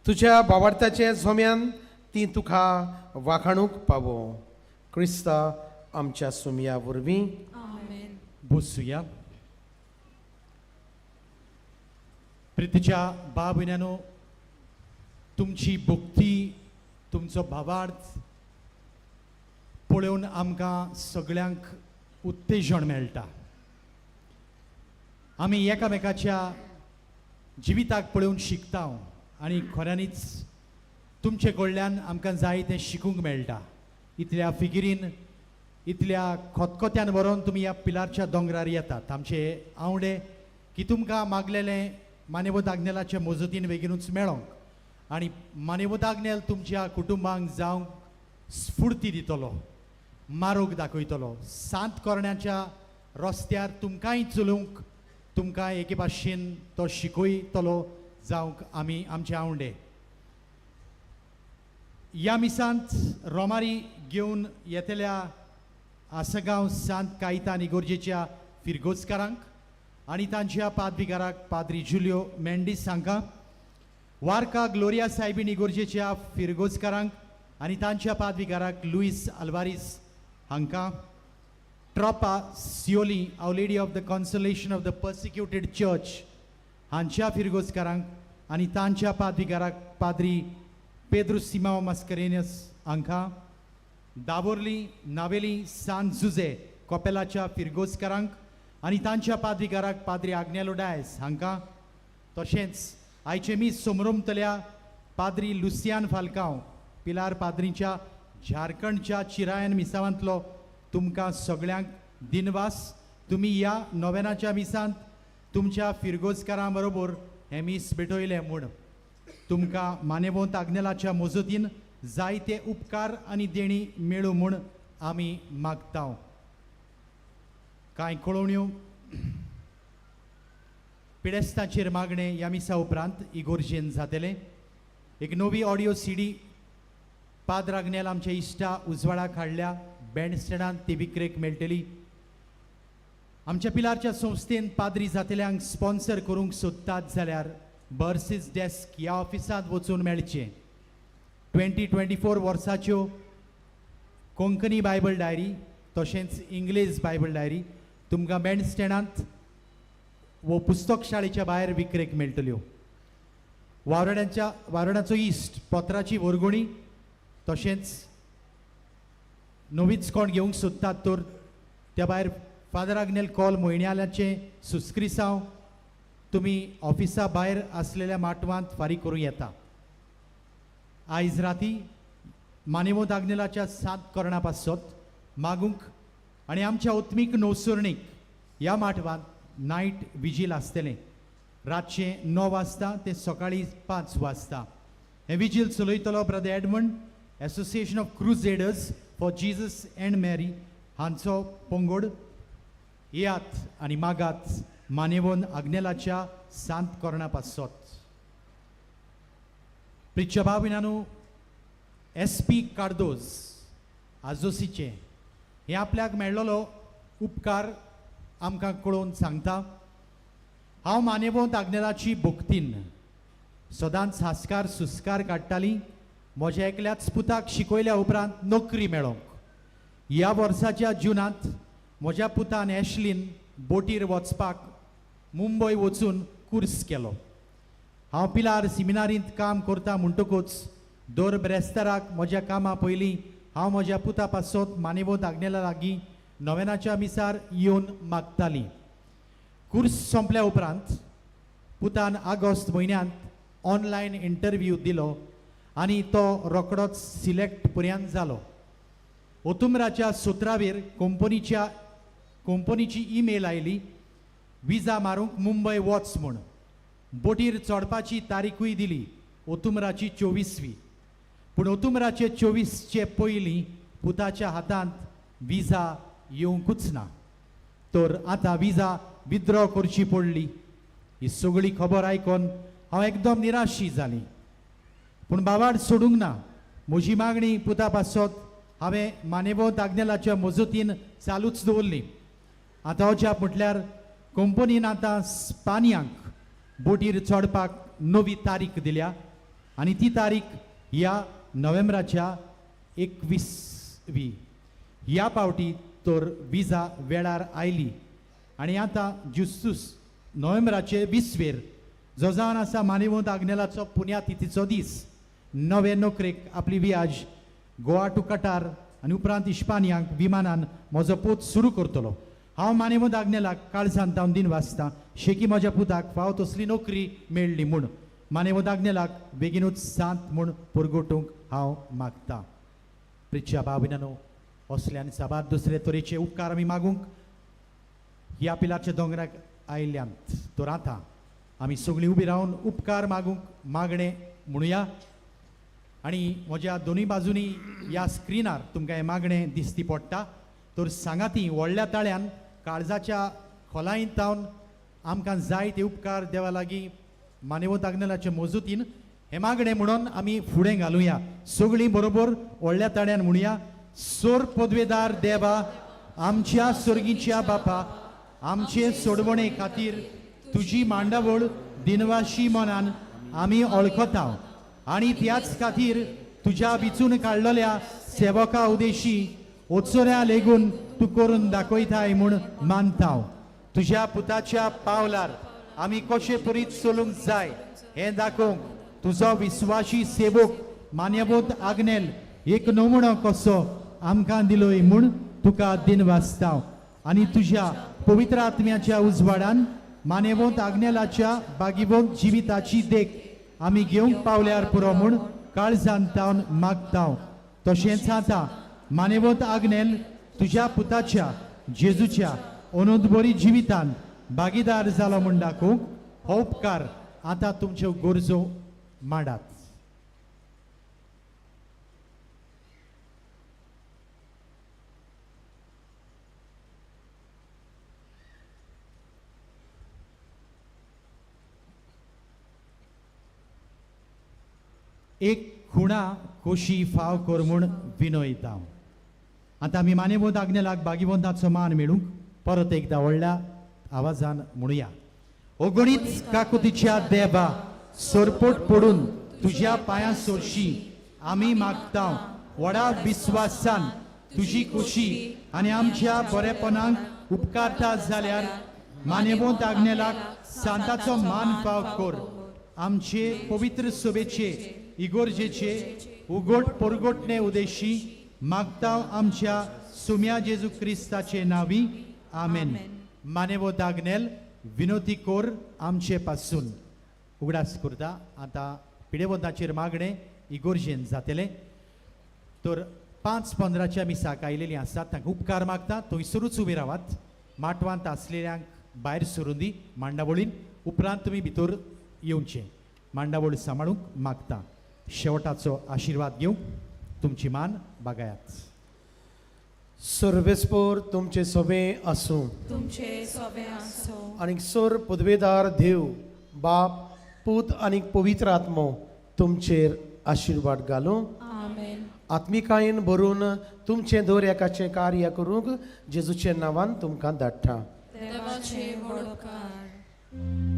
तुज्या बावार्थाचे जोम्यान ती तुका वाखाणूंक पावो. क्रिस्ता आमच्या सुमया वरवीं. बसुया. प्रितीच्या बा भयण्यानो, तुमची भक्ती, तुमचो भावार्थ पळोवन आमकां सगळ्यांक उत्तेजन मेळटा. आमी एकामेकाच्या जिविताक पळोवन शिकता आनी खऱ्यांनीच तुमचे कडल्यान आमकां जाय तें शिकूंक मेळटा. इतल्या फिगिरीन, इतल्या खोतखोत्यान व्हरोन तुमी ह्या पिलारच्या दोंगरार येतात. आमचे आवडे की तुमकां मागलेलें मानेवत आग्नेलाचे मजतीन बेगीनूच मेळोंक आनी मानेवत आग्नेल तुमच्या कुटुंबांक जावंक स्फुर्ती दितलो, मारोग दाखयतलो. सांत करण्याच्या रस्त्यार तुमकांय चलोवंक तुमकां एके भाशेन तो शिकयतलो जावंक आमी आमचे आवंडे. ह्या मिसांत रोमारी घेवन येतल्या आसगांव सांत कायतान इगोर्जेच्या फिरगोजकारांक आनी तांच्या पादविगाराक पाद्री जुलियो मेंडीस हांकां, वारका ग्लोरिया सायबीन इगोर्जेच्या फिरगोजकारांक आनी तांच्या पादविगाराक लुईस अल्वारीस हांकां, Tropa Siolim our lady of the consolation of the persecuted church हांच्या फिरगोजकारांक आनी तांच्या पादविगाराक पाद्री पेद्रू सिमाव मास्करेनियस हांकां, दाबोर्ली नावेली सान जुजे कोपेलाच्या फिरगोजकारांक आनी तांच्या पादविगाराक पाद्री आग्नेलो डायस हांकां, तशेंच आयचे मीस सोमरोमतल्या पाद्री लुसियान फाल्कांव पिलार पाद्रीच्या झारखंडच्या चिरायन मिसावांतलो तुमकां सगळ्यांक दिनवास. तुमी ह्या नोवेनाच्या मिसांत तुमच्या फिरगोजकारां बरोबर हें मीस भेटयलें म्हूण तुमकां मानेवंत आग्नेलाच्या मजतीन जायते उपकार आनी देणी मेळूं म्हूण आमी मागता. कांय कळोवण्यो. पिडेस्तांचेर मागणें ह्या मिसा उपरांत इगोर्जेन जातलें. एक नवी ऑडियो सीडी पाद्र आग्नेल आमच्या इश्टा उजवाडाक हाडल्या. बँडस्टँडांत ती विक्रेक मेळटली. आमच्या पिलारच्या संस्थेन पाद्री जातल्यांक स्पॉन्सर करूंक सोदतात जाल्यार बर्सीस डेस्क ह्या ऑफिसांत वचून मेळचें. 2024 वर्साच्यो कोंकणी बायबल डायरी तशेंच इंग्लीश बायबल डायरी तुमकां बँडस्टँडांत वो पुस्तक शाळेच्या भायर विक्रेक मेळटल्यो. वावराड्यांचो इश्ट पत्राची वर्गणी तशेंच नवीच कोण घेवंक सोदतात तर त्या भायर फादर आग्नेल कॉल म्हयन्याचे सुस्क्रिसांव तुमी ऑफिसा भायर आसलेल्या माटवांत फारीक करूं येता. आयज राती मानेवोद आग्नेलाच्या 7 करणां पासत मागूंक आनी आमच्या उत्मीक नवसरणीक ह्या माटवांत नायट विजील आसतलें. रातचें 9 वाजता ते सकाळीं 5 वाजता. हें vigil चलयतलो brother Edmund, association of crusaders for Jesus and Mary हांचो पंगड. येयात आनी मागात मानेवन आग्नेलाच्या सांत कोरणा पासत. प्रिच्या भाव भयणांनो, एस पी कार्दोज आजोसीचे हे आपल्याक मेळ्ळलो उपकार आमकां कळोवन सांगता, हांव मानेवंत आग्नेलाची भक्तीन सदांच हास्कार सुस्कार काडटाली. म्हज्या एकल्याच पुताक शिकयल्या उपरांत नोकरी मेळोंक. ह्या वर्साच्या जुनांत म्हज्या पुतान एशलीन बोटीर वचपाक मुंबय वचून कुर्स केलो. हांव पिलार सिमिनारींत काम करता म्हणटकूच दर ब्रेस्ताराक म्हज्या कामा पयलीं हांव म्हज्या पुता पासत मानेवंत आग्नेला लागीं नोवेनाच्या मिसार येवन मागताली. कुर्स सोंपल्या उपरांत पुतान आगोस्त म्हयन्यांत ऑनलायन इंटरव्यू दिलो आनी तो रोखडोच सिलेक्ट पर्यंत जालो. ओतुमराच्या 17वेर कंपनीची ईमेल आयली, विजा मारूंक मुंबय वच म्हूण. बोटीर चडपाची तारीखूय दिली, ओतुमराची 24वी. पूण ओतुमराचे 24चे पयलीं पुताच्या हातांत विजा येवंकूच ना, तर आतां विजा विद्रो करची पडली. ही सगळी खबर आयकून हांव एकदम निराशी जाली, पूण बाबाड सोडूंक ना. म्हजी मागणी पुता पासत हांवें मानेवंत आग्नेलाच्या मजतीन चालूच दवरली. आतां अजाप म्हटल्यार कंपनीन आतां स्पानियांक बोटीर चडपाक नवी तारीख दिल्या आनी ती तारीख ह्या नोव्हेंबराच्या 21वी. ह्या पावटी तर विजा वेळार आयली आनी आतां जुस्तूस नोव्हेंबराचे 20वेर जो जावन आसा मानेवंत आग्नेलाचो पुण्यातिथीचो दीस, नवे नोकरेक आपली वियाज गोवा टू कटार आनी उपरांत इस्पानियांक विमानान म्हजो पोत सुरू करतलो. हांव मानेवंत आग्नेलाक काळजान तावन दिन वाचता शेकी म्हज्या पुताक फाव तसली नोकरी मेळ्ळी म्हूण. मानेवंत आग्नेलाक बेगिनूच सांत म्हूण परगटूंक हांव मागता. प्रिच्या भाव भयणांनो, असले आनी साबार दुसरे तरेचे उपकार आमी मागूंक ह्या पिलाच्या दोंगराक आयल्यांत. तर आतां आमी सगळीं उबी रावन उपकार मागूंक मागणें म्हणुया आनी म्हज्या दोनूय बाजूंनी ह्या स्क्रिनार तुमकां हें मागणें दिसती पडटा. तर सांगाती व्हडल्या ताळ्यान काळजाच्या खोलायेंत तावन आमकां जाय ते उपकार देवा लागीं मानेवंत आग्नेलाचे मजतीन हें मागणें म्हणून आमी फुडें घालुया. सगळीं बरोबर व्हडल्या ताळ्यान म्हणुया. सोर पदवेदार देवा, आमच्या सर्गीच्या बापा, आमचे सोडवणे खातीर तुजी मांडावळ दिनवाशी मनान आमी वळखता आनी त्याच खातीर तुज्या विचून काडलेल्या सेवका उदेशी ओचोऱ्या लेगून तूं करून दाखयताय म्हूण मानता. तुज्या पुताच्या पावलार आमी कशे परीत चलूंक जाय हें दाखोवंक तुजो विस्वाशी सेवक मान्यवंत आग्नेल एक नमुनो कसो आमकां दिलोय म्हूण तुका दिनवासता आनी तुज्या पवित्र आत्म्याच्या उजवाडान मान्यवंत आग्नेलाच्या बागिवंत जिविताची देख आमी घेवंक पावल्यार पुरो म्हूण काळजान तावन मागता. तशेंच आतां मान्यवंत आग्नेल तुज्या पुताच्या जेजूच्या अनंतबरी जिवितान भागीदार जालो म्हूण दाखोवंक हो उपकार आतां तुमच्यो गरजो मांडात. एक खुणा खोशी फाव कर म्हूण विनयता. आतां आमी मानेवंत आग्नेलाक बागिवंताचो मान मेळूंक परत एकदां व्हडल्या आवाजान म्हणुया. अगणीत काकुतीच्या देवा, सरपोट पडून तुज्या पांयां सोरशी आमी मागता. व्हडा विस्वासान तुजी खोशी आनी आमच्या बरेपणाक उपकारता जाल्यार मानेवंत आग्नेलाक सांताचो मान फाव कर. आमचे पवित्र सभेचे इगोर्जेचे उगोट परगोटणे उदेशी मागता आमच्या सुम्या जेजू क्रिस्ताचे नावी, आमेन. मानेवो आग्नेल विनोती कोर आमचे पासून. उगडास करता आतां पिडेवंताचेर मागणें इगोर्जेन जातलें. तर 5:15च्या मिसाक आयलेलीं आसात तांकां उपकार मागता. थंयसरूच उबी रावात. माटवांत आसलेल्यांक भायर सरून दी मांडावळीन, उपरांत तुमी भितर येवचें. मांडावळ सांबाळूंक मागता. शेवटाचो आशिर्वाद घेवंक तुमची मान बागायात. सर्वेस्पोर तुमचे सोबें आसूं. तुमचे सोबे आसूं. आनी सोर पदवेदार देव बाप पूत आनी पवित्र आत्मो तुमचेर आशिर्वाद घालूं. आमेन. आत्मिकायेन भरून तुमचें दर एकाचें कार्य करूंक जेजूच्या नांवान तुमकां धाडटा. देवाचे व्हड उपकार.